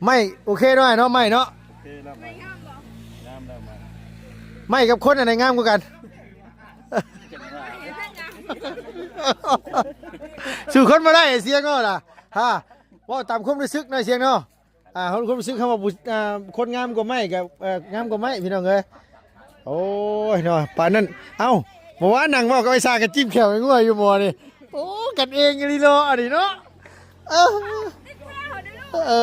ໄມ້ໂອເຄເນາະ ອ້າຍເນາະ ໄມ້ເນາະ ໂອເຄແລ້ວ ໄມ້ງາມບໍ່? ງາມແລ້ວ ໄມ້ ໄມ້ກັບຄົນອັນໃດງາມກວ່າກັນ? ສູ້ຄົນບໍ່ໄດ້ ສຽງເນາະລະ ຮະ ເວົ້າຕາມຄວາມຮູ້ສຶກໜ້ອຍ ສຽງເນາະ. ອ່າ ຄວາມຮູ້ສຶກເຮົາວ່າ ອ່າ ຄົນງາມກວ່າໄມ້ກໍ ເອີ ງາມກວ່າໄມ້ ພີ່ນ້ອງເອີຍ. ໂອ້ຍເນາະ ປານນັ້ນ. ເອົ້າ ເມື່ອວານນັ່ງເວົ້າກັບໄອ້ຊ້າງ ກໍຈິ້ມແຂ້ວໃຫ້ງົວຢູ່ໝໍນີ້. ໂອ້ ກັນເອງອີ່ຫຼີເນາະ ອັນນີ້ເນາະ. ເອີ ເອີ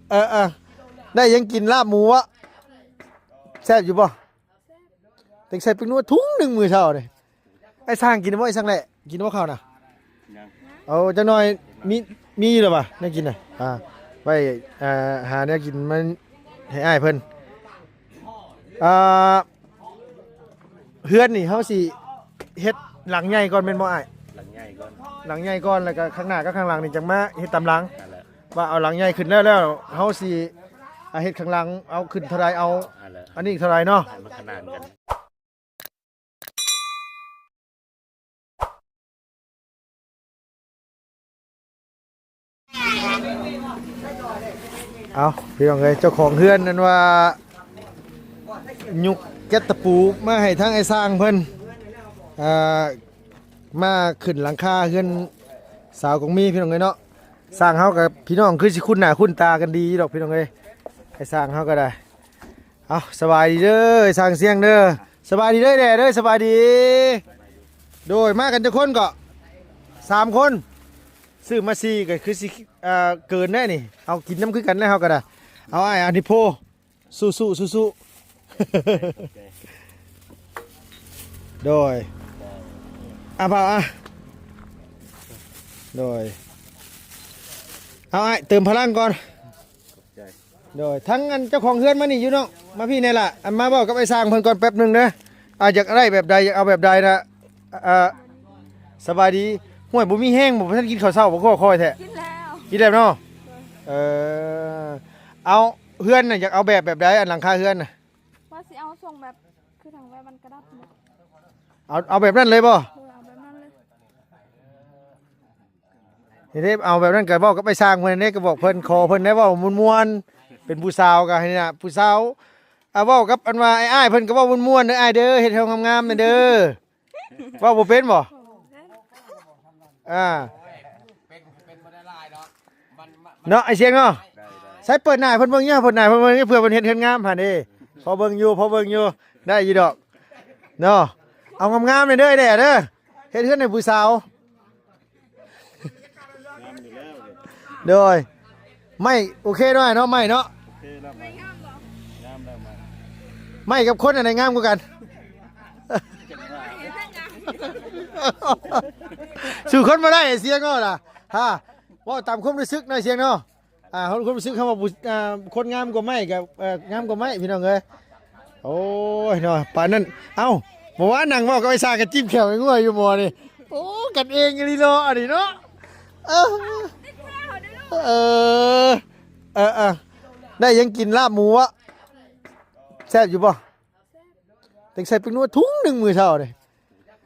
ເອີ ເອີ ໄດ້ຫຍັງກິນ ລາບໝູບໍ? ແຊບຢູ່ບໍ່? ແຊບ. ແຕ່ງໃສ່ແປ້ງນົວທຸງໜຶ່ງມື້ເຊົ້ານີ້. ໄອ້ຊ້າງກິນບໍ່? ໄອ້ຊ້າງແຫຼະ ກິນບໍ່ເຂົ້ານະ? ຍັງ. ເອົາຈັກໜ່ອຍ ມີ ມີຢູ່ແລ້ວຫວາ ແນວກິນນະ? ອ່າ ໄວ້ ອ່າ ຫາແນວກິນມາໃຫ້ອ້າຍເພິ່ນ. ອ່າ ເຮືອນນີ້ເຮົາຊິເຮັດຫຼັງໃຫຍ່ກ່ອນແມ່ນບໍ່ອ້າຍ? ຫຼັງໃຫຍ່ກ່ອນ ຫຼັງໃຫຍ່ກ່ອນ ແລ້ວກໍຂ້າງໜ້າກັບຂ້າງຫຼັງນີ້ຈັ່ງມາເຮັດຕາມຫຼັງ. ນັ້ນແຫຼະ ວ່າເອົາຫຼັງໃຫຍ່ຂຶ້ນແລ້ວ ແລ້ວເຮົາຊິ ອ່າ ເຮັດຂ້າງຫຼັງ ເອົາຂຶ້ນເທົ່າໃດ ເອົາ ນັ້ນແຫຼະ ອັນນີ້ເທົ່າໃດເນາະ ໃຫ້ມັນຂະໜານກັນ. ເອົາ ພີ່ນ້ອງເອີຍ ເຈົ້າຂອງເຮືອນນັ້ນວ່າ ຍົກແກັດຕະປູມາໃຫ້ທາງໄອ້ຊ້າງເພິ່ນ ເອີ ມາຂຶ້ນຫຼັງຄາເຮືອນສາວກອງມີ ພີ່ນ້ອງເອີຍເນາະ. ຊ້າງເຮົາກັບພີ່ນ້ອງຄືຊິຄຸ້ນໜ້າຄຸ້ນຕາກັນດີຢູ່ດອກ ພີ່ນ້ອງເອີຍ ໄອ້ຊ້າງເຮົາກໍໄດ້. ເອົາ ສະບາຍດີເດີ ຊ້າງຊຽງເດີ. ສະບາຍດີເດີແດ່ເດີ ສະບາຍດີ. ໂດຍ ມາກັນຈັກຄົນເກາະ? ສາມຄົນ. ຊື້ມາສີ່ກໍຄືຊິ ເອີ ເກີນແດ່ນີ້. ເອົາ ກິນນຳຄືກັນແຫຼະເຮົາກໍໄດ້. ເອົາ ອ້າຍ ອັນນີ້ໂພ ສູ້ໆ ສູ້ໆ. ໂດຍ ອ່ະ ບ່າວ ອ່ະ ໂດຍ ເອົາ ອ້າຍ ເຕີມພະລັງກ່ອນ. ໂດຍ ທັງອັນເຈົ້າຂອງເຮືອນມານີ້ຢູ່ເນາະ ມາພີ້ແດ່ລະ. ອັນມາເວົ້າກັບໄອ້ຊ້າງເພິ່ນກ່ອນແປັບໜຶ່ງເດີ. ອ່າ ຢາກໄດ້ແບບໃດ ຢາກເອົາແບບໃດນະ? ອ່າ ສະບາຍດີ. ຫ້ວຍ ບໍ່ມີແຮງບໍ່? ບໍ່ທັນກິນເຂົ້າເຊົ້າບໍ່? ຄືຄອຍແທ້. ກິນແລ້ວ ກິນແລ້ວເນາະ. ເອີ ເອົາ ເຮືອນນະ ຢາກເອົາແບບ ແບບໃດ? ອັນຫຼັງຄາເຮືອນນະ ວ່າຊິເອົາຊົງແບບ ຄືທາງແບບມັນກະດັບນີ້. ເອົາ ເອົາແບບນັ້ນເລີຍບໍ່? ເອີ ເອົາແບບນັ້ນເລີຍ. ເຮັດໃຫ້ເອົາແບບນັ້ນ ກໍເວົ້າກັບໄອ້ຊ້າງເພິ່ນເດ້ ກໍບອກເພິ່ນ ຂໍເພິ່ນໄດ້ເວົ້າມ່ວນໆ ເປັນຜູ້ສາວກໍໃຫ້ນະ ຜູ້ສາວ ອ່າ ເວົ້າກັບອັນວ່າອ້າຍໆ ເພິ່ນກໍເວົ້າມ່ວນໆເດີ ອ້າຍເດີ ເຮັດໃຫ້ງາມໆແດ່ເດີ. ເວົ້າບໍ່ເປັນບໍ່? ອ່າ ເນາະ ໄອ້ຊຽງເນາະ. ໃສ່ເປີດໜ້າໃຫ້ເພິ່ນເບິ່ງຢູ່ ເປີດໜ້າໃຫ້ເພິ່ນເບິ່ງຢູ່ ເພື່ອເພິ່ນເຮັດເຮືອນງາມຫັ້ນເດ້. ພໍເບິ່ງຢູ່ ພໍເບິ່ງຢູ່ ໄດ້ຢູ່ດອກເນາະ. ເອົາງາມໆແດ່ເດີ ແດ່ເດີ ເຮັດເຮືອນໃຫ້ຜູ້ສາວ. ໂດຍ ໄມ້ໂອເຄເນາະ ອ້າຍເນາະ ໄມ້ເນາະ. ໂອເຄແລ້ວ ໄມ້ງາມບໍ່? ງາມແລ້ວ ໄມ້ ໄມ້ກັບຄົນອັນໃດງາມກວ່າກັນ? ສູ້ຄົນບໍ່ໄດ້ ຊຽງເນາະລະ ຮະ. ເວົ້າຕາມຄວາມຮູ້ສຶກໜ້ອຍ ຊຽງເນາະ. ອ່າ ຄວາມຮູ້ສຶກເຮົາວ່າ ອ່າ ຄົນງາມກວ່າໄມ້ກໍ ເອີ ງາມກວ່າໄມ້ ພີ່ນ້ອງເອີຍ. ໂອ້ຍເນາະ ປານນັ້ນ. ເອົ້າ ເມື່ອວານນັ່ງເວົ້າກັບໄອ້ຊາ ກໍຈິ້ມແຂ້ວໃຫ້ງົວຢູ່ໝໍນີ້. ໂອ້ ກັນເອງອີ່ຫຼີເນາະ ອັນນີ້ເນາະ. ເອີ ເອີ ເອີ ເອີ ໄດ້ຫຍັງກິນ ລາບໝູບໍ? ແຊບຢູ່ບໍ່? ແຊບ. ແຕ່ງໃສ່ແປ້ງນົວທຸງໜຶ່ງມື້ເຊົ້ານີ້.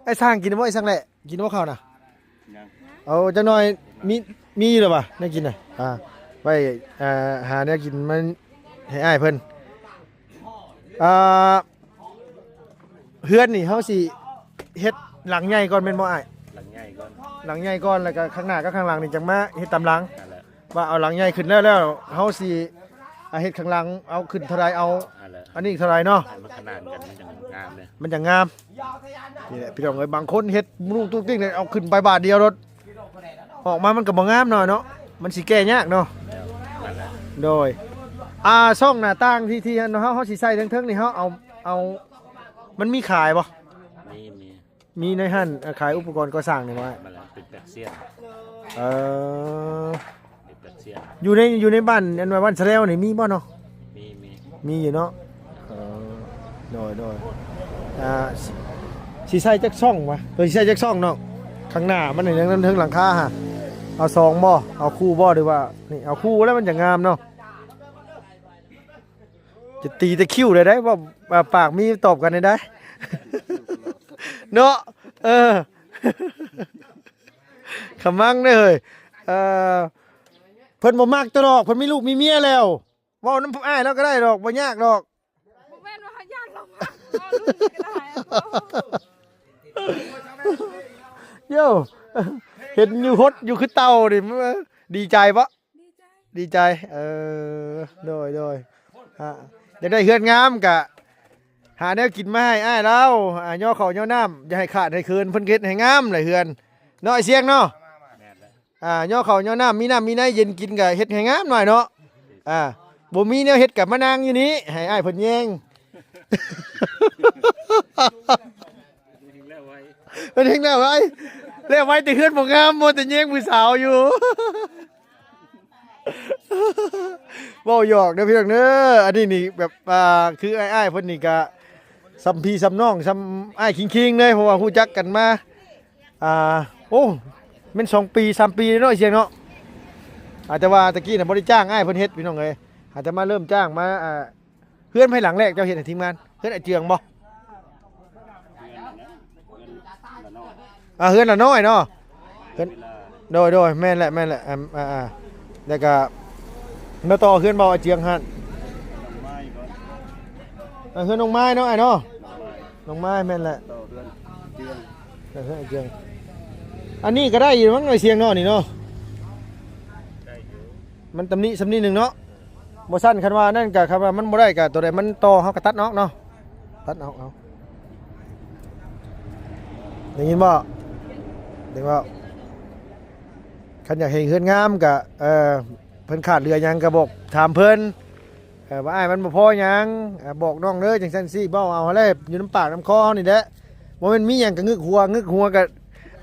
ໄອ້ຊ້າງກິນບໍ່? ໄອ້ຊ້າງແຫຼະ ກິນບໍ່ເຂົ້ານະ? ຍັງ. ເອົາຈັກໜ່ອຍ ມີ ມີຢູ່ແລ້ວຫວາ ແນວກິນນະ? ອ່າ ໄວ້ ເອີ ຫາແນວກິນມາໃຫ້ອ້າຍເພິ່ນ. ອ່າ ເຮືອນນີ້ເຮົາຊິເຮັດຫຼັງໃຫຍ່ກ່ອນແມ່ນບໍ່ອ້າຍ? ຫຼັງໃຫຍ່ກ່ອນ ຫຼັງໃຫຍ່ກ່ອນ ແລ້ວກໍຂ້າງໜ້າກັບຂ້າງຫຼັງນີ້ຈັ່ງມາເຮັດຕາມຫຼັງ. ນັ້ນແຫຼະ ວ່າເອົາຫຼັງໃຫຍ່ຂຶ້ນແລ້ວ ແລ້ວເຮົາຊິ ອ່າ ເຮັດຂ້າງຫຼັງ ເອົາຂຶ້ນເທົ່າໃດ ເອົາ ນັ້ນແຫຼະ ອັນນີ້ເທົ່າໃດເນາະ ໃຫ້ມັນຂະໜານກັນ ມັນຈັ່ງງາມເດ້ ມັນຈັ່ງງາມ. ນີ້ແຫຼະ ພີ່ນ້ອງເອີຍ ບາງຄົນເຮັດລຸກຕຸກຕິກເລີຍ ເອົາຂຶ້ນໄປບາດດຽວໂລດ ອອກມາມັນກໍບໍ່ງາມເນາະ ເນາະ ມັນຊິແກ້ຍາກເນາະ. ນັ້ນແຫຼະ ໂດຍ ອ່າ ຊ່ອງໜ້າຕ່າງທີ່ ທີ່ເຮົາ ເຮົາຊິໃສ່ເທິງໆນີ້ ເຮົາເອົາ ເອົາ ມັນມີຂາຍບໍ່? ມີ ມີ. ມີໃນຮ້ານ ເອີ ຂາຍອຸປະກອນກໍ່ສ້າງນີ້ບໍ່? ແມ່ນແຫຼະ ເປັນແປກຊຽນ. ເອີ ເປັນແປກຊຽນ. ຢູ່ໃນ ຢູ່ໃນບ້ານ ອັນວ່າບ້ານສະແລວນີ້ມີບໍ່ເນາະ? ມີ ມີ ມີຢູ່ເນາະ. ເອີ ໂດຍ ໂດຍ ອ່າ ຊິ ຊິໃສ່ຈັກຊ່ອງຫວາ? ເອີ ຊິໃສ່ຈັກຊ່ອງເນາະ? ຂ້າງໜ້າມັນນີ້ ທາງເທິງຫຼັງຄາຫະ ເອົາສອງບໍ່? ເອົາຄູ່ບໍ່? ຫຼືວ່າ ນີ້ ເອົາຄູ່ແລ້ວມັນຈະງາມເນາະ. ຈະຕີແຕ່ຄິ້ວໄດ້ ໄດ້ ເວົ້າ ປາກມີຕອບກັນໄດ້ ເນາະ. ເອີ ຂະມັງເດ້ເຮີ້ຍ. ເອີ ພິ່ນບໍ່ມັກຕົວະດອກ ເພິ່ນມີລູກມີເມຍແລ້ວ. ເວົ້ານຳອ້າຍລາວກໍໄດ້ດອກ ບໍ່ຍາກດອກ. ບໍ່ແມ່ນວ່າຢ້ານລາວມັກ ເວົ້າເລື່ອງນີ້ກໍໄດ້. ໂຢ ເຫັນຢູ່ຫົດຢູ່ຄືເຕົ່ານີ້ ດີໃຈບໍ່? ດີໃຈ ດີໃຈ. ເອີ ໂດຍ ໂດຍ ອາ ຢາກໄດ້ເຮືອນງາມກະຫາແນວກິນມາໃຫ້ອ້າຍລາວ ອາ ຍໍເຂົ້າຍໍນ້ຳ ຢ່າໃຫ້ຂາດໃຫ້ເຂີນ ເພິ່ນເຮັດໃຫ້ງາມແຫຼະເຮືອນເນາະ ອ້າຍຊຽງເນາະ. ແມ່ນແຫຼະ. ອາ ຍໍເຂົ້າຍໍນ້ຳ ມີນ້ຳມີໃນເຢັນກິນກະເຮັດໃຫ້ງາມໜ້ອຍເນາະ. ອາ ບໍ່ມີແນວເຮັດກະມານັ່ງຢູ່ນີ້ ໃຫ້ອ້າຍເພິ່ນແຍງ. ເພິ່ນແຮງແລ້ວໄວ ແລ້ວໄວແຕ່ເຮືອນບໍ່ງາມ ມົວແຕ່ແຍງຜູ້ສາວຢູ່. ເວົ້າຫຍອກເດີພີ່ນ້ອງເດີ ອັນນີ້ນີ້ແບບວ່າຄືອ້າຍໆເພິ່ນນີ້ກະສ່ຳພີ່ສ່ຳນ້ອງ ສ່ຳອ້າຍຄິງໆເລີຍ ເພາະວ່າຮູ້ຈັກກັນມາ ອ່າ ໂອ້ ແມ່ນສອງປີສາມປີເນາະ ອ້າຍຊຽງເນາະ. ອາ ແຕ່ວ່າຕະກີ້ນະບໍ່ໄດ້ຈ້າງອ້າຍເພິ່ນເຮັດພີ່ນ້ອງເອີຍ ຫາແຕ່ມາເລີ່ມຈ້າງມາ ອ່າ ເຮືອນໃຜຫຼັງແລກເຈົ້າເຮັດໃຫ້ທີມງານ? ເຮືອນອ້າຍເຈືອງບໍ່? ອ່າ ເຮືອນລະນ້ອຍເນາະ ເຮືອນ ໂດຍ ໂດຍ ແມ່ນແຫຼະ ແມ່ນແຫຼະ ອ່າ ອ່າ ແລ້ວກະມາຕໍ່ເຮືອນເບົາອາຈຽງຫັ້ນ ອ່າ ເຮືອນນ້ອງໄມ້ເນາະ ອ້າຍເນາະ ນ້ອງໄມ້ ແມ່ນແຫຼະ ຕໍ່ເຮືອນອາຈຽງ ເອີ ເຮືອນອາຈຽງ. ອັນນີ້ກໍໄດ້ຢູ່ມັ້ງ ອ້າຍຊຽງເນາະ ນີ້ເນາະ ມັນຕຳໜິສ່ຳນິດໜຶ່ງເນາະ. ບໍ່ຊັ້ນຄັນວ່ານັ້ນກະ ຄັນວ່າມັນບໍ່ໄດ້ກະ ໂຕໃດມັນຕໍ່ເຮົາກະຕັດອອກເນາະ ຕັດອອກເອົາ. ໄດ້ຍິນບໍ່? ໄດ້ເວົ້າ ຄັນຢາກໃຫ້ເຮືອນງາມກະ ເອີ ເພິ່ນຂາດເຫຼືອຫຍັງກະບອກ ຖາມເພິ່ນ ເອີ ວ່າອ້າຍມັນບໍ່ພໍຫຍັງ ເອີ ບອກນ້ອງເດີ ຈັ່ງຊັ້ນຊີ້ ເວົ້າເອົາຫັ້ນແຫຼະ ຢູ່ນຳປາກນຳຄໍເຮົານີ້ແຫຼະ. ບໍ່ແມ່ນມີຫຍັງກະງຶກຫົວ ງຶກຫົວກະ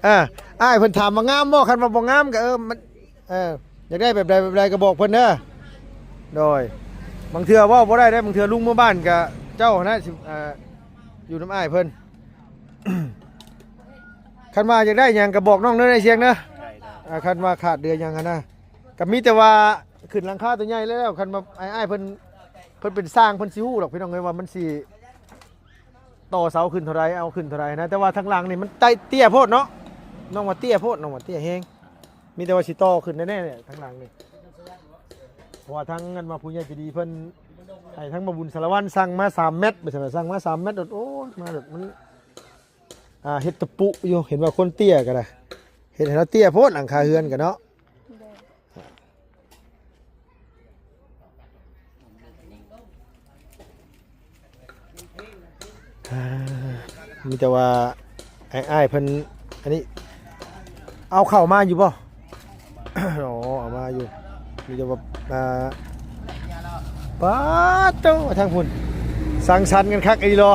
ເອີ ອ້າຍເພິ່ນຖາມວ່າງາມບໍ່? ຄັນວ່າບໍ່ງາມກະ ເອີ ມັນ ເອີ ຢາກໄດ້ແບບໃດແບບໃດກໍບອກເພິ່ນເດີ. ໂດຍ ບາງເທື່ອເວົ້າບໍ່ໄດ້ເດ້ ບາງເທື່ອລຸງເມືອບ້ານກະເຈົ້າຫັ້ນນະ ຊິ ເອີ ຢູ່ນຳອ້າຍເພິ່ນ. ຄັນວ່າຢາກໄດ້ຫຍັງກໍບອກນ້ອງເດີ ອ້າຍຊຽງເດີ. ໄດ້ ອ່າ ຄັນວ່າຂາດເຫຼືອຫຍັງຫັ້ນນະ ກໍມີແຕ່ວ່າຂຶ້ນຫຼັງຄາຕົວໃຫຍ່ແລ້ວ ຄັນວ່າອ້າຍ ອ້າຍເພິ່ນ ເພິ່ນເປັນຊ່າງ ເພິ່ນຊິຮູ້ດອກພີ່ນ້ອງເອີຍ ວ່າມັນຊິ ຕໍ່ເສົາຂຶ້ນເທົ່າໃດ ເອົາຂຶ້ນເທົ່າໃດນະ. ແຕ່ວ່າທາງຫຼັງນີ້ມັນໄຕ້ ເຕ້ຍໂພດເນາະ ນ້ອງວ່າເຕ້ຍໂພດ ນ້ອງວ່າເຕ້ຍແຮງ. ມີແຕ່ວ່າຊິຕໍ່ຂຶ້ນແນ່ໆແຫຼະທາງຫຼັງນີ້ ເພາະວ່າທາງ ອັນວ່າຜູ້ໃຫຍ່ໃຈດີເພິ່ນໃຫ້ທາງບ່າວບຸນສາລະວັນສັ່ງມາສາມແມັດ ວ່າຊັ້ນ ສັ່ງມາສາມແມັດໂດດ ໂອ້ຍ ມາໂດດ ມັນ ອ່າ ເຮັດຕະປຸຢູ່ ເຫັນວ່າຄົນເຕ້ຍກໍໄດ້ ເຮັດໃຫ້ລາວເຕ້ຍໂພດ ຫຼັງຄາເຮືອນກໍເນາະ. ໂດຍ ອ່າ ມີແຕ່ວ່າອ້າຍໆເພິ່ນ ອັນນີ້ ເອົາເຂົ້າມາຢູ່ບໍ່? ອໍ ເອົາມາຢູ່ ມີແຕ່ວ່າ ອ່າ ປາດໂທ້ ທາງພຸ້ນສັງສັນກັນຄັກອີ່ຫຼີ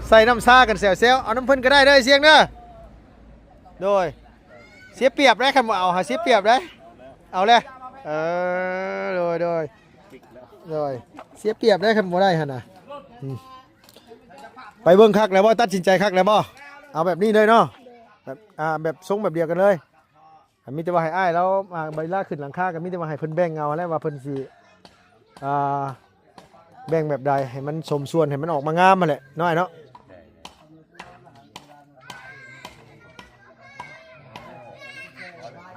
ໃສ່ນ້ຳຊາກັນແຊວໆ. ເອົານຳເພິ່ນກໍໄດ້ເດີ ຊຽງເດີ. ໂດຍ ເສຍປຽບໄດ໋ ຄັນບໍ່ເອົາຫາເສຍປຽບໄດ໋. ເອົາແຫຼະ ເອີ ໂດຍ ໂດຍ ໂດຍ ເສຍປຽບໄດ໋ ຄັນບໍ່ໄດ້ຫັ້ນນະ. ອືມ ໄປເບິ່ງຄັກແລ້ວບໍ່? ຕັດສິນໃຈຄັກແລ້ວບໍ່? ເອົາແບບນີ້ເລີຍເນາະ ແບບ ອ່າ ແບບຊົງແບບດຽວກັນເລີຍ. ມີແຕ່ວ່າໃຫ້ອ້າຍລາວ ອ່າ ເວລາຂຶ້ນຫຼັງຄາກໍມີແຕ່ວ່າໃຫ້ເພິ່ນແບ່ງເອົາແຫຼະ ວ່າເພິ່ນຊິ ອ່າ ແບ່ງແບບໃດໃຫ້ມັນສົມສ່ວນ ໃຫ້ມັນອອກມາງາມຫັ້ນແຫຼະເນາະ ອ້າຍເນາະ.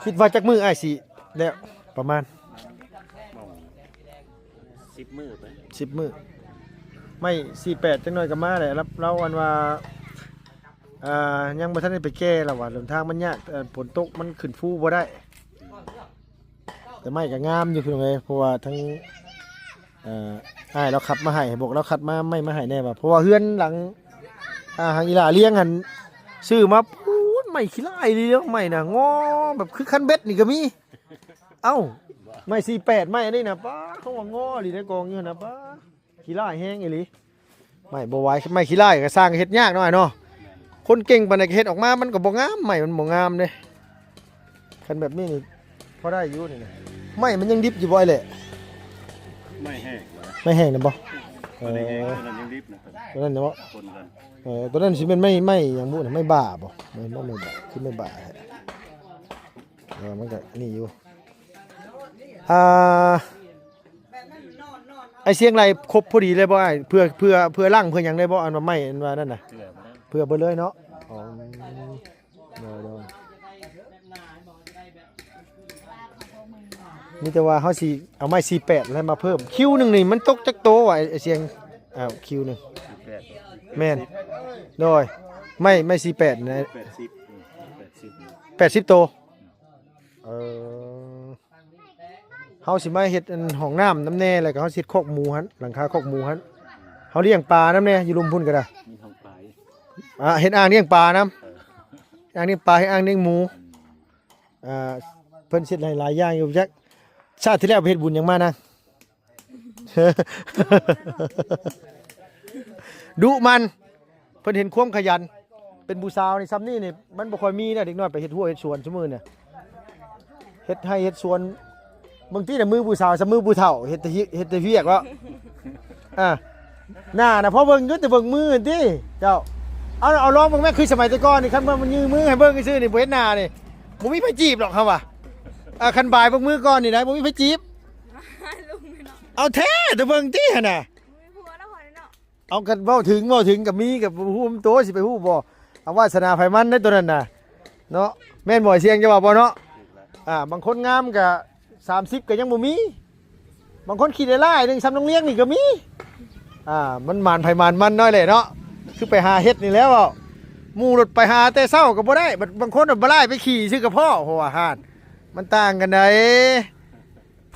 ຄິດວ່າຈັກມື້ອ້າຍຊິແລ້ວ ປະມານ ສິບມື້ໄປ ສິບມື້. ໄມ້ສີ່ແປດ ຈັກໜ້ອຍກໍມາແຫຼະ ລາວ ລາວອັນວ່າ ອ່າ ຍັງບໍ່ທັນໄດ້ໄປແກ່ລະວ່າ ຫົນທາງມັນຍາກ ເອີ ຝົນຕົກມັນຂຶ້ນພູບໍ່ໄດ້. ແຕ່ໄມ້ກໍງາມຢູ່ພີ່ນ້ອງເອີຍ ເພາະວ່າທັງ ເອີ ອ້າຍລາວຂັບມາໃຫ້ ບອກລາວຂັບມາ ໄມ້ມາໃຫ້ແດ່ວ່າ ເພາະວ່າເຮືອນຫຼັງ ອ່າ ທາງອີ່ຫຼ້າລ້ຽງຫັ້ນ ຊື້ມາ ປູດ ໄມ້ຂີ້ລ້າຍອີ່ຫຼີເດ້ ໄມ້ນະ ງໍແບບຄືຄັນເບັດນີ້ກໍມີ. ເອົ້າ ໄມ້ສີ່ແປດ ໄມ້ອັນນີ້ນະ ປາດ ເຂົາວ່າງໍອີ່ຫຼີໃນກອງຢູ່ຫັ້ນນະ ປາດ. ຂີ້ລ້າຍແຮງອີ່ຫຼີ ໄມ້ບໍ່ໄຫວ ໄມ້ຂີ້ລ້າຍກໍຊ່າງເຮັດຍາກເນາະ ອ້າຍເນາະ. ຄົນເກັ່ງປານໃດກໍເຮັດອອກມາ ມັນກໍບໍ່ງາມ ໄມ້ມັນບໍ່ງາມເດ້. ຄັນແບບນີ້ນີ້ພໍໄດ້ຢູ່ນີ້ນະ ໄມ້ມັນຍັງດິບຢູ່ບໍ່ ອ້າຍແຫຼະ? ໄມ້ແຫ້ງ ໄມ້ແຫ້ງນະບໍ່? ເອີ ຕົວນັ້ນຍັງດິບນະ ຕົວນັ້ນນະບໍ່? ເອີ ຕົວນັ້ນຊິແມ່ນໄມ້ ໄມ້ຫຍັງບຸນະ ໄມ້ບ່າບໍ່? ໄມ້ ໄມ້ບ່າ ຄືໄມ້ບ່າແທ້. ເອີ ມັນກໍນີ້ຢູ່ ອ່າ ອ້າຍຊຽງໄລ່ຄົບພໍດີເລີຍບໍ່ອ້າຍ? ເພື່ອ ເພື່ອ ເພື່ອຫຼັງເພື່ອຫຍັງໄດ້ບໍ່? ອັນວ່າໄມ້ ອັນວ່ານັ້ນນະ ເພື່ອບໍ່ໄດ້ ເພື່ອເບິດເລີຍເນາະ. ອໍ ໂດຍ ໂດຍ. ມີແຕ່ວ່າເຮົາຊິເອົາໄມ້ສີ່ແປດແລ້ວມາເພີ່ມ. ຄິວໜຶ່ງນີ້ມັນຕົກຈັກໂຕວະ ໄອ້ ໄອ້ສຽງ? ອ້າວ ຄິວໜຶ່ງ ແມ່ນ ໂດຍ ໄມ້ ໄມ້ສີ່ແປດນະ ແປດສິບ ແປດສິບໂຕ. ເອີ ເຮົາຊິມາເຮັດອັນຫ້ອງນ້ຳນຳແດ່ ແລ້ວກໍເຮົາຊິເຮັດຄອກໝູຫັ້ນ ຫຼັງຄາຄອກໝູຫັ້ນ. ເຮົາລ້ຽງປານຳແດ່ ຢູ່ລຸ່ມພຸ້ນກໍໄດ້ ມີຫ້ອງປາ ອ່າ ເຮັດອ່າງລ້ຽງປານຳ ເອີ ເຮັດອ່າງລ້ຽງປາ ເຮັດອ່າງລ້ຽງໝູ. ອ່າ ເພິ່ນເຮັດໃຫ້ຫຼາຍຢ່າງຢູ່ຈັກ. ຊາດທີ່ແລ້ວໄປເຮັດບຸນຫຍັງມານາງ? ດຸໝັ່ນ ເພິ່ນເຫັນຄວາມຂະຫຍັນ. ເປັນຜູ້ສາວນີ້ ຊ່ຳນີ້ນີ້ມັນບໍ່ຄ່ອຍມີນະ ເດັກນ້ອຍໄປເຮັດຮົ້ວເຮັດສວນຊຸມື້ນີ້ ເຮັດໄຮ່ເຮັດສວນ. ບາງທີນະ ມືຜູ້ສາວຊ່ຳມືຜູ້ເຖົ້າ ເຮັດແຕ່ ເຮັດແຕ່ວຽກເນາະ. ອ່າ ໜ້ານະ ພໍເບິ່ງຢູ່ ແຕ່ເບິ່ງມືຫັ້ນຕິເຈົ້າ. ເອົາ ເອົາລອງເບິ່ງແມ້ ຄືສະໄໝແຕ່ກ່ອນນີ້ ຄັນວ່າມັນຍື່ນມືໃຫ້ເບິ່ງຊື່ໆນີ້ ບໍ່ເຫັນໜ້ານີ້ ບໍ່ມີໃຜຈີບດອກ ເຮົາວ່າ. ອ່າ ຄັນບາຍເບິ່ງມືກ່ອນນີ້ນະ ບໍ່ມີໃຜຈີບ. ລຸງເນາະ ເອົາແທ້ ແຕ່ເບິ່ງຕິຫັ້ນນະ ມີຜົວແລ້ວຫັ້ນເນາະ. ເອົາ ຄັນເວົ້າເຖິງ ເວົ້າເຖິງກໍມີ ກໍບໍ່ຮູ້ນຳໂຕ ຊິໄປຮູ້ບໍ່? ເອົາ ວາດສະໜາໃຜມັນເດ້ໂຕນັ້ນນະ ເນາະ. ແມ່ນບໍ່ ສຽງ ເຈົ້າວ່າບໍ່ເນາະ? ອ່າ ບາງຄົນງາມກໍສາມສິບກໍຍັງບໍ່ມີ ບາງຄົນຂີ້ຮ້າຍໆໜຶ່ງຊ່ຳນ້ອງລຽງນີ້ກໍມີ. ອ່າ ມັນໝານໃຜໝານມັນນ້ອຍແຫຼະເນາະ ຄືໄປຫາເຮັດນີ້ແຫຼະເວົ້າ. ໝູ່ລົດໄປຫາແຕ່ເຊົ້າກໍບໍ່ໄດ້ ບາດບາງຄົນນະບໍ່ໄດ້ ໄປຂີ່ຊື່ກະເພາະ ເພາະວ່າຫັ້ນ ມັນຕ່າງກັນໃດ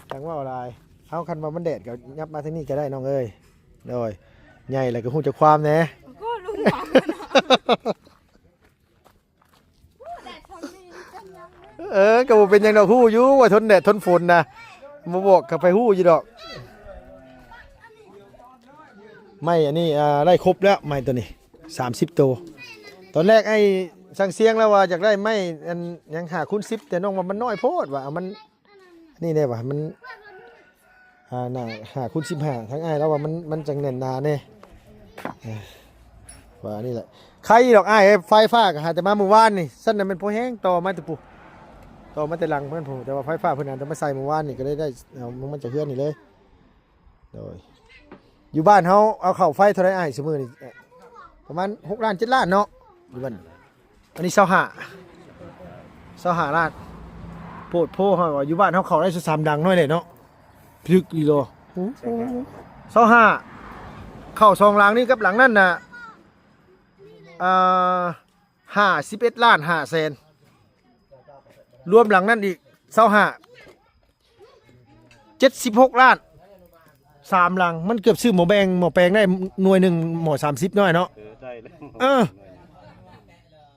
໋. ຈັ່ງເວົ້າຫຼາຍ ເຮົາ ຄັນວ່າມັນແດດກໍຫຍັບມາທາງນີ້ກໍໄດ້ນ້ອງເອີຍ. ໂດຍ ໃຫຍ່ແລ້ວກໍຮູ້ຈັກຄວາມແດ່ ໂອ້ ລຸງເວົ້າເນາະ. ເອີ ກໍບໍ່ເປັນຫຍັງດອກ ຮູ້ຢູ່ວ່າທົນແດດທົນຝົນນະ ບໍ່ບອກກໍໄປຮູ້ຢູ່ດອກ. ໄມ້ອັນນີ້ ອ່າ ໄດ້ຄົບແລ້ວ ໄມ້ໂຕນີ້ສາມສິບໂຕ. ຕອນແລກອ້າຍຊ່າງສຽງລາວວ່າຢາກໄດ້ໄມ້ອັນຫຍັງຫ້າຄູນສິບ ແຕ່ນ້ອງວ່າມັນນ້ອຍໂພດວ່າ ເອົາມັນ ນີ້ແດ່ວ່າ ມັນ ອ່າ ໜ້າ ຫ້າຄູນສິບຫ້າ ທາງອ້າຍລາວວ່າມັນ ມັນຈັ່ງແໜ້ນໜາແດ່ ເອີ ວ່ານີ້ແຫຼະ. ໄຄດອກອ້າຍ ໄຟຟ້າກໍຫາແຕ່ມາມື້ວານນີ້ ຊັ້ນນະແມ່ນພໍແຮງ ຕໍ່ມາແຕ່ພຸ້ນ ຕໍ່ມາແຕ່ຫຼັງເພິ່ນພຸ້ນ ແຕ່ວ່າໄຟຟ້າເພິ່ນຫາແຕ່ມາໃສ່ມື້ວານນີ້ ກໍເລີຍໄດ້ເອົາມັນຈາກເຮືອນນີ້ເລີຍ. ໂດຍ ຢູ່ບ້ານເຮົາເອົາເຂົ້າໄຟເທົ່າໃດອ້າຍ ຊຸມື້ນີ້? ປະມານຫົກລ້ານ ເຈັດລ້ານເນາະ ຢູ່ບ້ານ. ອັນນີ້ຊາວຫ້າ ຊາວຫ້າລ້ານ ໂພດໂພ. ເຮົາວ່າຢູ່ບ້ານເຮົາເຂົ້າໄດ້ສາມດັງໜ້ອຍແຫຼະເນາະ ຖືກອີ່ຫຼີ. ໂອ້ໂຫ ຊາວຫ້າ ເຂົ້າສອງຫຼັງນີ້ກັບຫຼັງນັ້ນນະ ອ່າ ຫ້າສິບເອັດລ້ານຫ້າແສນ ລວມຫຼັງນັ້ນອີກຊາວຫ້າ ເຈັດສິບຫົກລ້ານ ສາມຫຼັງ ມັນເກືອບຊື້ໝໍ້ແບງ ໝໍ້ແປງໄດ້ໜ່ວຍໜຶ່ງ ໝໍ້ສາມສິບໜ່ວຍເນາະ. ເອີ ໄດ້ແລ້ວ ເອີ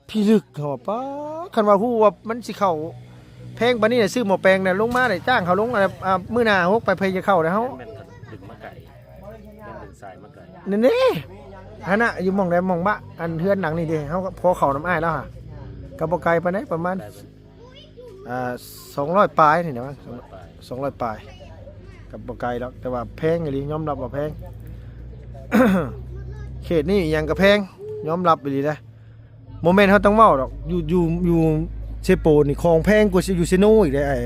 ພິລຶກເຂົາວ່າ ປ້າ ຄັນວ່າຮູ້ວ່າມັນຊິເຂົ້າແພງປານນີ້ນະ ຊື້ໝໍ້ແປງນະ ລົງມາໄດ້ຈ້າງເຂົາລົງ ອ່າ ມື້ໜ້າຫົກໄປ ໃຜຈະເຂົ້າໄດ້ເຮົາ ແມ່ນ ແມ່ນ ດຶງມາໄກ ແມ່ນ ດຶງສາຍມາໄກ ນັ້ນເດ້. ຫັ້ນນະ ຢູ່ໝ່ອງໃດໝ່ອງບະ ອັນເຮືອນຫຼັງນີ້ເດ້ ເຮົາກໍພໍເຂົ້ານຳອ້າຍລາວຫາ ກໍບໍ່ໄກປານໃດ ປະມານ ອ່າ ສອງຮ້ອຍປາຍນີ້ແຫຼະ ສອງຮ້ອຍປາຍ ສອງຮ້ອຍປາຍ ກໍບໍ່ໄກດອກ ແຕ່ວ່າແພງອີ່ຫຼີ ຍອມຮັບວ່າແພງ. ເຂດນີ້ອີ່ຫຍັງກໍແພງ ຍອມຮັບອີ່ຫຼີນະ. ບໍ່ແມ່ນເຮົາຕ້ອງເວົ້າດອກ ຢູ່ ຢູ່ ຢູ່ເຊໂປນນີ້ ຂອງແພງກວ່າຢູ່ເຊໂນອີກເດ້ອ້າຍ.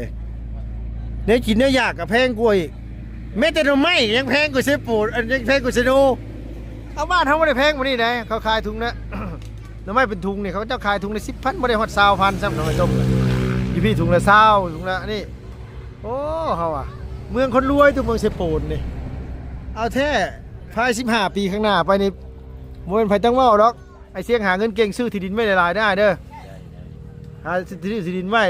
ແນວກິນແນວຢາກກໍແພງກວ່າອີກ ແມ້ແຕ່ໜໍ່ໄມ້ກໍຍັງແພງກວ່າເຊໂປນ ອັນ ຍັງແພງກວ່າເຊໂນ. ເອົາ ບ້ານເຮົາບໍ່ໄດ້ແພງປານນີ້ເດ້ ເຂົາຂາຍຖົງນະ ໜໍ່ໄມ້ເປັນຖົງນີ້ ເຂົາເຈົ້າຂາຍຖົງລະສິບພັນ ບໍ່ໄດ້ຮອດຊາວພັນຊ້ຳ ໜໍ່ໄມ້ຕົ້ມນະ. ຢູ່ພີ້ຖົງລະຊາວ ຖົງລະນີ້. ໂອ້ ເຮົາວ່າເມືອງຄົນລວຍ ຕົວເມືອງເຊໂປນນີ້. ເອົາແທ້ ພາຍສິບຫ້າປີຂ້າງໜ້າໄປນີ້ ບໍ່ແມ່ນໃຜຕ້ອງເວົ້າດອກ. ໄອ້ສຽງຫາເງິນເກັ່ງ ຊື້ທີ່ດິນໄວ້ຫຼາຍໆເດີອ້າຍເດີ ຫາຊື້ທີ່ດິນໄວ້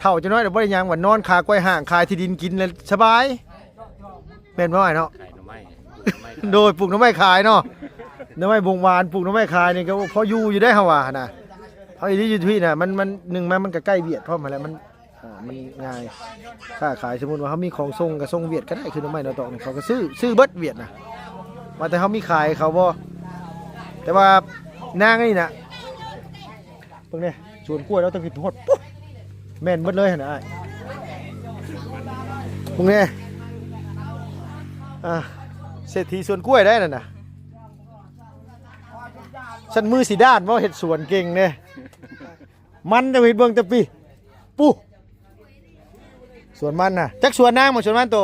ເຖົ້າຈັກໜ້ອຍແລ້ວບໍ່ໄດ້ຫຍັງ ວ່ານອນຂາກ້ວຍຫ້າງ ຂາຍທີ່ດິນກິນແລ້ວສະບາຍ ແມ່ນບໍ່ອ້າຍເນາະ? ຂາຍໜໍ່ໄມ້ ໂດຍ ປູກໜໍ່ໄມ້ຂາຍເນາະ ໜໍ່ໄມ້ບົງຫວານ ປູກໜໍ່ໄມ້ຂາຍນີ້ກໍພໍຢູ່ຢູ່ໄດ໋ ເຮົາວ່າຫັ້ນນະ. ເຮົາອີ່ຫຼີຢູ່ພີ້ນະ ມັນ ມັນ ໜຶ່ງມາມັນກໍໃກ້ຫວຽດພ້ອມຫັ້ນແຫຼະ ມັນ ອ່າ ມັນງ່າຍ ຄ້າຂາຍ. ສົມມຸດວ່າເຮົາມີຂອງສົ່ງກໍສົ່ງຫວຽດກໍໄດ້ ຄືໜໍ່ໄມ້ໜໍ່ຕອກນີ້ ເຂົາກໍຊື້ ຊື້ເບິດຫວຽດນະ ວ່າແຕ່ເຮົາມີຂາຍເຂົາບໍ່. ແຕ່ວ່ານາງນີ້ນະ ເບິ່ງແດ່ ສວນກ້ວຍລາວຕັ້ງແຕ່ພຸ້ນຮອດປຸ້ນ ແມ່ນເບິດເລີຍຫັ້ນນະອ້າຍ. ເບິ່ງແດ່ ອ່າ ເສດຖີສວນກ້ວຍໄດ໋ນັ້ນນະ. ຊັ້ນມືຊິດ້ານບໍ່ ເຮັດສວນເກັ່ງເດ້. ມັນຈະເຮັດເບິ່ງແຕ່ປີ ປູ້ ສວນມັນນະ ຈັກສວນນາງບໍ່ ສວນມັນໂຕ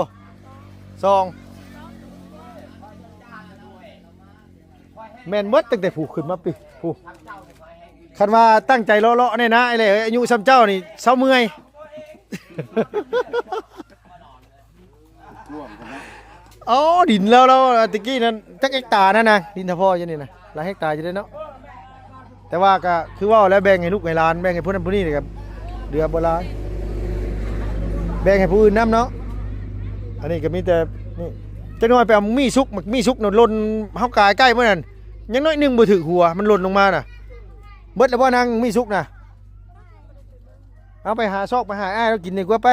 ສອງ ແມ່ນເບິດ ຕັ້ງແຕ່ຜູ້ຂຶ້ນມາປີ ຜູ້ ຄັນວ່າຕັ້ງໃຈເລາະໆນີ້ນະ ອ້າຍແຫຼ້ເອີຍ ອາຍຸສ່ຳເຈົ້ານີ້ເຊົາເມື່ອຍ. ກວ້າງພຸ້ນນະ. ອໍ ດິນລາວ ລາວຕະກີ້ນັ້ນຈັກເຮັກຕານັ້ນນະ ດິນຖ້າພໍ່ຢູ່ນີ້ນະ ຫຼາຍເຮັກຕາຢູ່ເດ້ເນາະ. ແຕ່ວ່າກໍຄືເວົ້າແລ້ວ ແບ່ງໃຫ້ລູກໃຫ້ຫຼານ ແບ່ງໃຫ້ຜູ້ນັ້ນຜູ້ນີ້ນີ້ກໍເຫຼືອບໍ່ຫຼາຍ ແບ່ງໃຫ້ຜູ້ອື່ນນຳເນາະ. ອັນນີ້ກໍມີແຕ່ນີ້ ຈັກໜ່ອຍໄປເອົາໝາກມີ້ສຸກ ໝາກມີ້ສຸກນະ ຫຼົ່ນ ເຮົາກາຍໃກ້ມື້ນັ້ນ ຍັງໜ້ອຍໜຶ່ງບໍ່ຖືກຫົວ ມັນຫຼົ່ນລົງມານະ. ເບິດແລ້ວບໍ່ນາງໝາກມີ້ສຸກນະ? ເອົາໄປຫາຊອກໄປຫາອ້າຍລາວກິນດີກວ່າໄປ.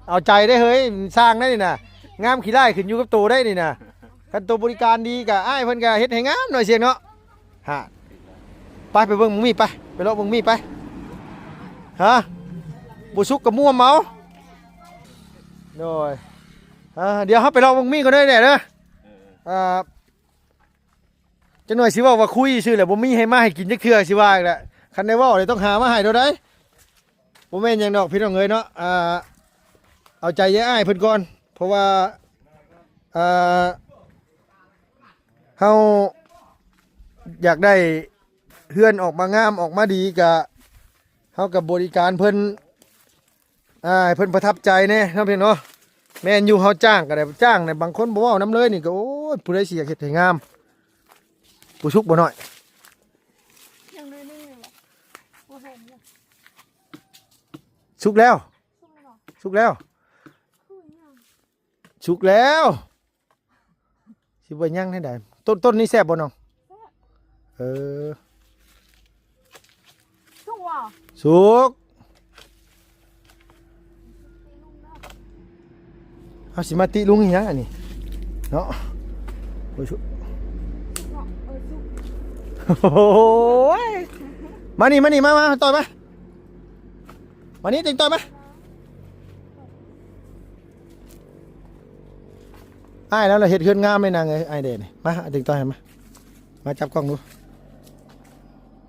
ເອົາໃຈໄດ້ເຮີ້ຍ ຊ່າງໄດ້ນີ້ນະ ງາມຂີ້ລ້າຍຂຶ້ນຢູ່ກັບໂຕໄດ້ນີ້ນະ. ຄັນໂຕບໍລິການດີກະອ້າຍເພິ່ນກະເຮັດໃຫ້ງາມໜ້ອຍສຽງເນາະ. ຫາ ໄປ ໄປເບິ່ງໝາກມີ້ໄປ ໄປເລາະເບິ່ງໝາກມີ້ໄປ. ຮະ ບໍ່ສຸກກໍມ່ວມເອົາ. ໂດຍ ອ່າ ດຽວເຮົາໄປເລາະເບິ່ງໝາກມີ້ກ່ອນເດີແດ່ເດີ. ອ່າ ຈັກໜ່ອຍຊິເວົ້າວ່າຄຸຍຊື່ແຫຼະ ບໍ່ມີໃຫ້ມາໃຫ້ກິນຈັກເທື່ອ ຊິວ່າອີກແຫຼະ. ຄັນໄດ້ເວົ້າແລ້ວຕ້ອງຫາມາໃຫ້ໂດດໃດ. ບໍ່ແມ່ນຫຍັງດອກພີ່ນ້ອງເອີຍເນາະ ອ່າ ເອົາໃຈຍາຍອ້າຍເພິ່ນກ່ອນ ເພາະວ່າ ອ່າ ເຮົາຢາກໄດ້ເຮືອນອອກມາງາມ ອອກມາດີ ກະເຮົາກໍບໍລິການເພິ່ນ ອ່າ ໃຫ້ເພິ່ນປະທັບໃຈແດ່ເນາະ ພີ່ນ້ອງເນາະ. ແມ່ນຢູ່ ເຮົາຈ້າງກໍໄດ້ ຈ້າງແດ່ ບາງຄົນບໍ່ເວົ້ານຳເລີຍນີ້ກໍ ໂອ້ຍ ຜູ້ໃດຊິຢາກເຮັດໃຫ້ງາມ. ບໍ່ສຸກບໍ່ນ້ອຍ? ຍັງໜ້ອຍໜຶ່ງແຫຼະ ບໍ່ເຫັນເລີຍ. ສຸກແລ້ວ ສຸກແລ້ວ ສຸກແລ້ວ ສຸກແລ້ວ. ຊິບໍ່ຍັງໃຫ້ໄດ້. ຕົ້ນ ຕົ້ນນີ້ແຊບບໍ່ນ້ອງ? ແຊບ. ເອີ ສຸກບໍ່? ສຸກ. ເຮົາຊິມາຕິລຸງອີຫຍັງອັນນີ້ເນາະ. ໂອ້ຍ ສຸກ. ໂອ້ຍ ມານີ້ ມານີ້ ມາ ມາ ຕໍ່ມາ. ມານີ້ ຕິງຕໍ່ມາ. ອ້າຍແລ້ວລະເຮັດເຮືອນງາມແມ່ນາງເອີຍ ອ້າຍແດ່ນີ້. ມາ ຕິງຕໍ່ໃຫ້ມາ ມາຈັບກ້ອງດູ.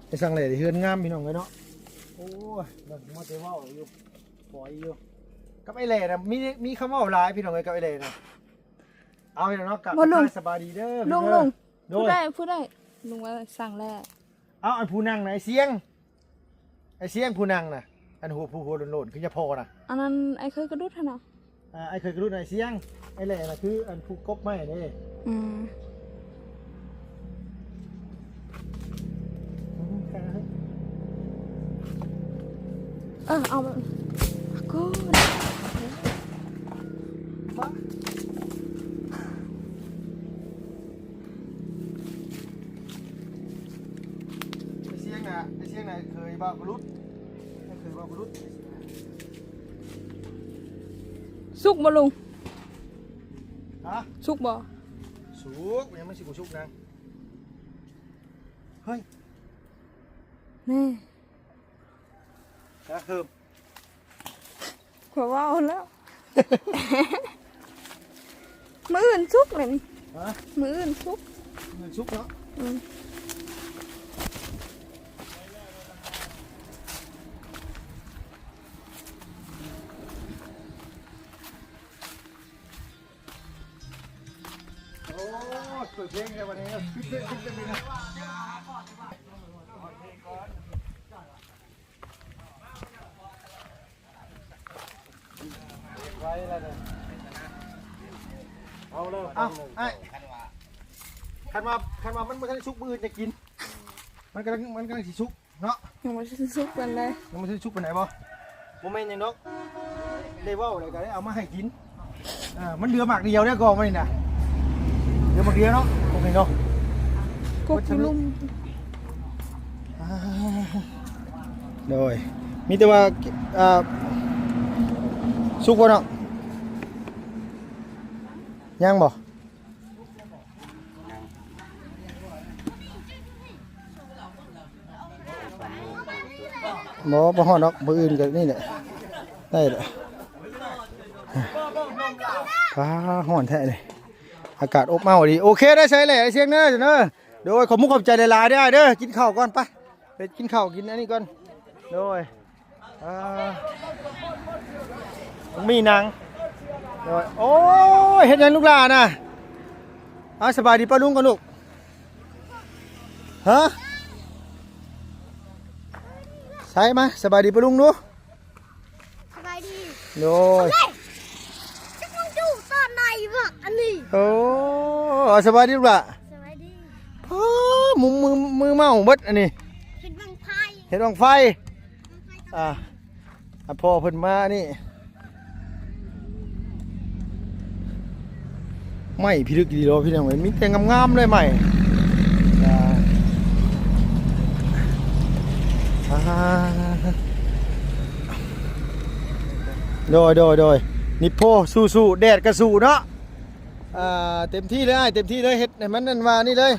ໄອ້ສັງແຫຼເຮືອນງາມພີ່ນ້ອງເອີຍເນາະ. ໂອ້ຍ ມັວແຕ່ເວົ້າຢູ່ ປອຍຢູ່ ກັບໄອ້ແຫຼນະ ມີ ມີຄຳເວົ້າຫຼາຍພີ່ນ້ອງເອີຍ ກັບໄອ້ແຫຼນະ. ເອົາພີ່ນ້ອງເນາະ ກັບ ລຸງ ສະບາຍດີເດີ ລຸງ ລຸງ. ໂດຍ ຜູ້ໃດ ຜູ້ໃດ ລຸງວ່າສັງແຫຼ. ເອົາ ອັນຜູ້ນັ່ງນະ ໄອ້ສຽງ ໄອ້ສຽງຜູ້ນັ່ງນະ ອັນຫົວ ຜູ້ຫົວໂລ້ນໆ ຄືຍາພໍ່ນະ. ອັນນັ້ນອ້າຍເຂີຍກະດຸດຫັ້ນນະ. ອ່າ ອ້າຍເຂີຍກະດຸດນະ ໄອ້ສຽງ. ໄອ້ແຫຼນະ ຄືອັນຜູ້ກົບໄມ້ເດ້. ອືມ ເອີ ເອົາ ມາ ມາກ່ອນ. ໄອ້ສຽງນະ ໄອ້ສຽງນະ ເຂີຍບ່າວກະລຸດ ເຂີຍບ່າວກະລຸດ. ສຸກບໍ່ລຸງ? ຮະ? ສຸກບໍ່? ສຸກ ຍັງມັນຊິບໍ່ສຸກນາງ. ເຮີ້ຍ ແນ່ ກະເຮີບ ຂ້ອຍເວົ້າແລ້ວ ມື້ອື່ນສຸກແຫຼະນີ້. ຮະ? ມື້ອື່ນສຸກ ມື້ອື່ນສຸກເນາະ. ອືມ. ໂອ້ຍ ເປີດເພງແລ້ວບັດນີ້ ປິດເພງ ປິດເພງເລີຍນະ. ໄວ້ແລ້ວເດີ ເອົາແລ້ວ ເອົາ ອ້າຍ ຄັນວ່າ ຄັນວ່າມັນບໍ່ທັນໄດ້ສຸກ ມື້ອື່ນຈະກິນ ມັນກຳລັງ ມັນກຳລັງຊິສຸກ. ເນາະ ຍັງບໍ່ທັນສຸກປານໃດ. ຍັງບໍ່ທັນສຸກປານໃດບໍ່? ບໍ່ແມ່ນຫຍັງດອກ ໄດ້ເວົ້າແລ້ວກໍໄດ້ເອົາມາໃຫ້ກິນ. ເອີ ມັນເຫຼືອໝາກດຽວເດ້ ກໍມັນນີ້ນະ ເຫຼືອໝາກດຽວເນາະ ໂອເຄເນາະ. ກົກຢູ່ລຸ່ມ. ອ່າ ໂດຍ ມີແຕ່ວ່າ ອ່າ ສຸກບໍ່ເນາະ? ຍັງບໍ່? ບໍ່ ບໍ່ຮອດດອກ ມື້ອື່ນກໍນີ້ແຫຼະ ໄດ້ແຫຼະ. ຟ້າຮ້ອນແທ້ນີ້ ອາກາດອົບເອົາດີ. ໂອເຄ ໄດ້ໃຊ້ແຫຼະ ໄອ້ສຽງເດີ ເດີ. ໂດຍ ຂອບມຸກຂອບໃຈຫຼາຍໆເດີ ອ້າຍເດີ. ກິນເຂົ້າກ່ອນ ໄປ ໄປກິນເຂົ້າ ກິນອັນນີ້ກ່ອນ. ໂດຍ. ອ່າ ມີນາງ ໂດຍ. ໂອ້ຍ ເຮັດຫຍັງລູກຫຼານນະ? ເອົາ ສະບາຍດີປ້າລຸງກ່ອນລູກ. ຮະ? ໃສ່ມາ ສະບາຍດີປ້າລຸງດູ. ສະບາຍດີ. ໂດຍ ເຮີ້ຍ ຈັກມັນຢູ່ຕອນໃດວະອັນນີ້. ໂອ້ ສະບາຍດີລູກຫຼ້າ. ສະບາຍດີ. ໂອ້ ມື ມື ມືເມົາເບິດອັນນີ້. ເຮັດບັ້ງໄຟ ເຮັດບັ້ງໄຟ. ອ່າ ອ່າ ພໍ່ເພິ່ນມານີ້ ໄມ້ພິລຶກດີເນາະພີ່ນ້ອງເອີຍ ມີແຕ່ງາມໆເລີຍໄມ້. ອ່າ ອ່າ ໂດຍ ໂດຍ ໂດຍ ນິບໂພ ສູ້ໆ ແດດກະສູ້ເນາະ. ອ່າ ເຕັມທີ່ເລີຍອ້າຍ ເຕັມທີ່ເລີຍ ເຮັດໃຫ້ມັນນັ້ນວ່ານີ້ເລີຍ.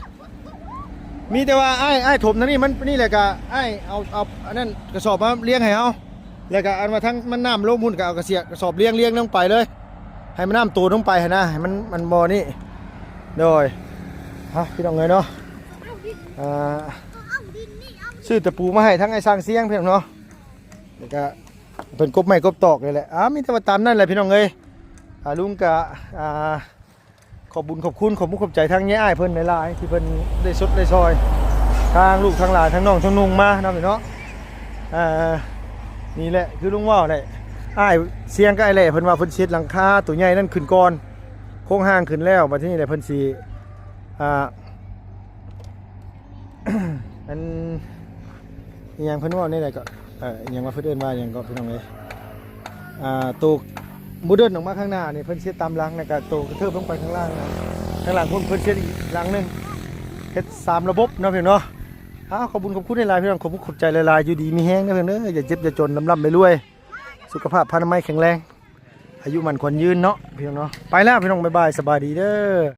ມີແຕ່ວ່າອ້າຍ ອ້າຍຖົມທາງນີ້ ມັນນີ້ແຫຼະ ກະອ້າຍເອົາ ເອົາອັນນັ້ນກະສອບມາລຽງໃຫ້ເຮົາ ແລ້ວກະອັນວ່າທາງມັນນ້ຳລົງພຸ້ນ ກະເອົາກະເສຍກະສອບລຽງ ລຽງລົງໄປເລີຍ ໃຫ້ມັນນ້ຳໂຕນລົງໄປຫັ້ນນະ ໃຫ້ມັນ ມັນບໍ່ນີ້. ໂດຍ ຮະ ພີ່ນ້ອງເອີຍເນາະ. ອ່າ ຊື້ຕະປູມາໃຫ້ທາງອ້າຍຊ່າງຊຽງ ພີ່ນ້ອງເນາະ ແລ້ວກະເພິ່ນກົບໄມ້ກົບຕອກນີ້ແຫຼະ. ອ່າ ມີແຕ່ວ່າຕາມນັ້ນແຫຼະ ພີ່ນ້ອງເອີຍ. ອ່າ ລຸງກະ ອ່າ ຂອບບຸນຂອບຄຸນ ຂອບມຸກຂອບໃຈທາງຍາຍອ້າຍເພິ່ນຫຼາຍໆ ທີ່ເພິ່ນໄດ້ຊົດໄດ້ຊ່ອຍ ທາງລູກທາງຫຼານ ທາງນ້ອງທາງນຸ່ງມາເນາະ ພີ່ນ້ອງເນາະ. ອ່າ ນີ້ແຫຼະ ຄືລຸງເວົ້າແຫຼະ ອ້າຍຊຽງກັບອ້າຍແຫຼ້ເພິ່ນວ່າເພິ່ນຊິເຮັດຫຼັງຄາໂຕໃຫຍ່ນັ້ນຂຶ້ນກ່ອນ ໂຄງຮ່າງຂຶ້ນແລ້ວ ບັດທີນີ້ແຫຼະເພິ່ນຊິ ອ່າ ອັນ ອີ່ຫຍັງເພິ່ນເວົ້າແນວໃດກໍ ເອີ ອີ່ຫຍັງວ່າເພິ່ນເອີ້ນວ່າຫຍັງກໍ ພີ່ນ້ອງເອີຍ. ອ່າ ໂຕໂມເດີນອອກມາຂ້າງໜ້ານີ້ ເພິ່ນຊິເຮັດຕາມຫຼັງ ແລ້ວກໍໂຕກະເທີບລົງໄປຂ້າງລ່າງນະ ຂ້າງຫຼັງພຸ້ນເພິ່ນຊິເຮັດອີກຫຼັງໜຶ່ງ ເຮັດສາມລະບົບເນາະ ພີ່ນ້ອງເນາະ. ອ້າວ ຂອບບຸນຂອບຄຸນຫຼາຍໆ ພີ່ນ້ອງ ຂອບຄຸນຂອບໃຈຫຼາຍໆ ຢູ່ດີມີແຮງເດີ ເພິ່ນເດີ ຢ່າເຈັບຢ່າຈົນ ລ່ຳໆລວຍໆ ສຸຂະພາບພະນາໄມແຂງແຮງ ອາຍຸໝັ້ນຂວັນຍືນເນາະ ພີ່ນ້ອງເນາະ. ໄປແລ້ວ ພີ່ນ້ອງ ບາຍບາຍ ສະບາຍດີເດີ.